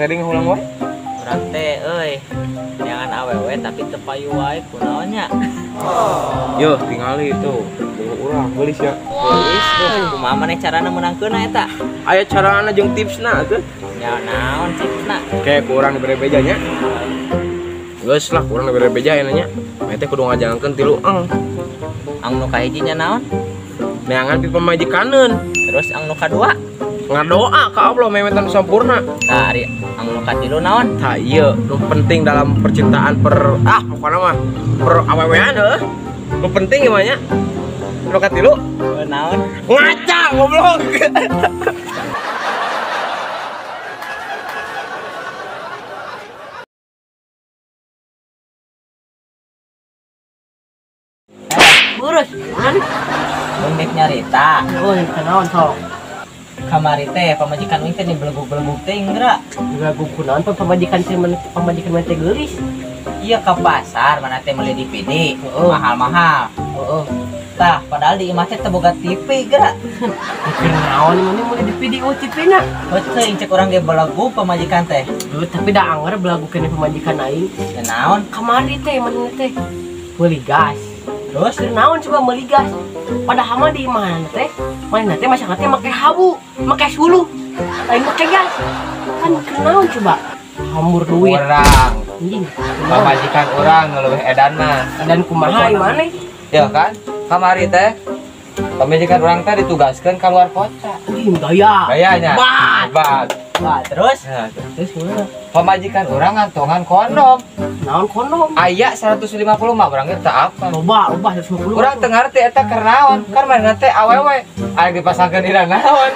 tadi ngulang wae. Urang teh euy. Jangan awewe tapi teu payu wae kunaon nya. Yo, tingali itu. Urang geulis ya. Geulis tuh kumaha maneh carana meunangkeunna eta? Aya carana jeung tipsna atuh. Ya naon tipsna? Kayak ku urang dibere beja nya. Geus lah kurang dibere beja nya nya. Meh teh kudu ngajalankeun tilu eng. Ang nu kahiji nya naon? Neangan pi pamajikaneun. Terus ang nu kadua? Ngadoa ka Allah memetan sampurna. Tah ari ang nu katilu naon? Tah ieu nu penting dalam percintaan per ah pokona mah per awewean heuh. Nu penting ieu mah nya. Nu katilu naon? Ngaca goblok. Urus kan? Unik nyarita. Oh, naon sok. Kamari teh pamajikan uing teh dibelegug-belegug teh geura. Belegug kunaon pamajikan teh pamajikan teh geulis. Iya ke pasar mana teh meuli DVD, mahal-mahal. Heeh. Tah, padahal di imah teh teu boga TV geura. Keur naon mun meuli DVD oh TV na. Heuh, cek urang ge belegug pamajikan teh. Duh, tapi da anger belegug keneh pamajikan aing. Ya naon? Kamari teh maneh teh meuli gas. Terus keur naon coba meuli gas? Padahal mah di imah teh manehna teh masyarakat teh make habu, make suluh, lain make gas. Kan keur naon coba? Hambur duit. Urang. Anjing. Pamajikan urang leuwih edan mah. Edan kumaha ieu maneh? Ya kan? Kamari teh pamajikan urang teh ditugaskeun ka luar kota. Anjing gaya. Gayanya. Hebat. Wah, terus? Nah, terus gimana? Pamajikan urang ngantongan kondom. Naon kondom? Aya 150 mah urang ge teu apa. Loba, loba 150. Urang teu ngarti eta keur naon? Kan manehna teh awewe. Aya dipasangkeun dina naon?